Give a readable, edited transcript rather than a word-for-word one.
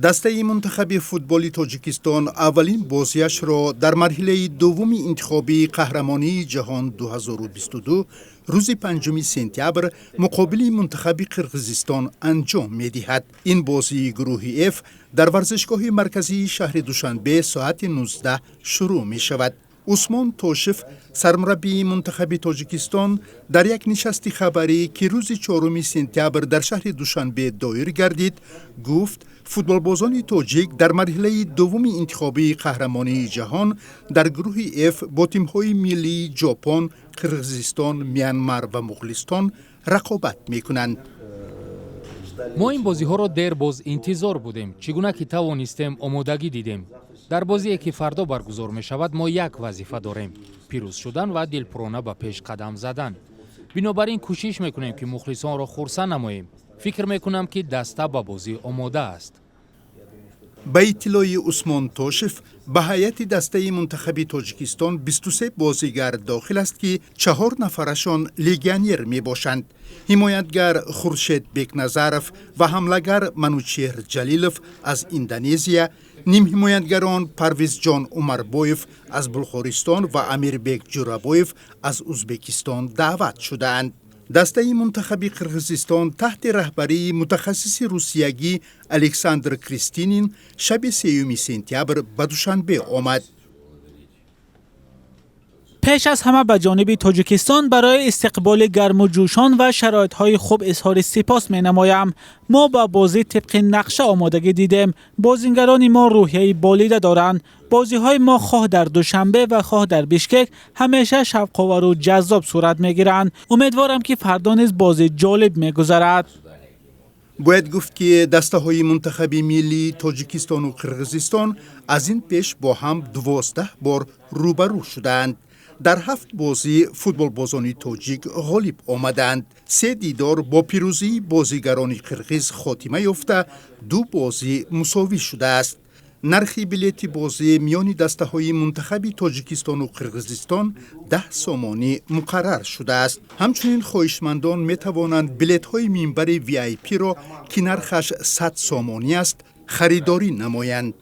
Дастаи мунтахаби футболи Тоҷикистон аввалин бозиашро дар марҳилаи дуввуми интихобии қаҳрамонии ҷаҳон 2022 рӯзи 5 сентябр муқобили мунтахаби Қирғизистон анҷом медиҳад. Ин бозии гурӯҳи Ф дар варзишгоҳи марказии шаҳри Душанбе соати 19 шурӯъ мешавад. Усмон Тошев, сармураббии мунтахаби Тоҷикистон, дар як нишасти хабарӣ, ки рӯзи 4 сентябр дар шаҳри Душанбе доир гардид, гуфт, футболбозони тоҷик дар марҳилаи дуввуми интихобии қаҳрамонии ҷаҳон дар гурӯҳи Ф бо тимҳои миллии Ҷопон, Қирғизистон, Мянмар ва Муғулистон рақобат мекунанд. Мо ин бозиҳоро дер боз интизор будем. Чӣ гуна ки тавонистем, омодагӣ дидем. Дар бозие, ки фардо баргузор мешавад, мо як вазифа дорем: пирӯз шудан ва дилпурона ба пеш қадам задан. Бинобар ин кӯшиш мекунем, ки мухлисонро хурсанд намоем. Фикр мекунам, ки даста ба бозӣ омода аст. Ба иттилои Усмон Тошев, ба ҳайати дастаи мунтахаби Тоҷикистон 23 бозигар дохил аст, ки чаҳор нафарашон легионер мебошанд. Ҳимоятгар Хуршед Бекназаров ва ҳамлагар Манучеҳр Ҷалилов аз Индонезия, нимҳимоятгарон Парвизҷон Умарбоев аз Булғористон ва Амирбек Ҷурабоев аз Узбекистон даъват шудаанд. Дастаи мунтахаби Қирғизистон таҳти раҳбарии мутахассиси русиягӣ Александр Кристинин шаби 3 сентябр ба Душанбе омад. Пеш аз ҳама ба ҷониби Тоҷикистон барои истиқболи гарму ҷӯшон ва шароитҳои хуб изҳори сипос менамоям. Мо ба бозӣ тибқи нақша омодагӣ дидем. Бозингарони мо рӯҳияи болида доранд. Бозиҳои мо хоҳ дар Душанбе ва хоҳ дар Бишкек ҳамеша шавқовару ҷаззоб сурат мегиранд. Умедворам, ки фардо низ бозӣ ҷолиб мегузарад. Бояд гуфт, ки дастаҳои мунтахаби миллии Тоҷикистону Қирғизистон аз ин пеш бо ҳам 12 бор рӯбарӯ шудаанд. Дар ҳафт бозӣ футболбозони тоҷик ғолиб омаданд. Се дидор бо пирӯзии бозигарони қирғиз хотима ёфта, ду бозӣ мусовӣ шудааст. Нархи билети бозӣ миёни дастаҳои мунтахаби Тоҷикистону Қирғизистон 10 сомонӣ муқаррар шудааст. Ҳамчунин хоҳишмандон метавонанд билетҳои минбари VIP-ро, ки нархаш 100 сомонӣ аст, харидорӣ намоянд.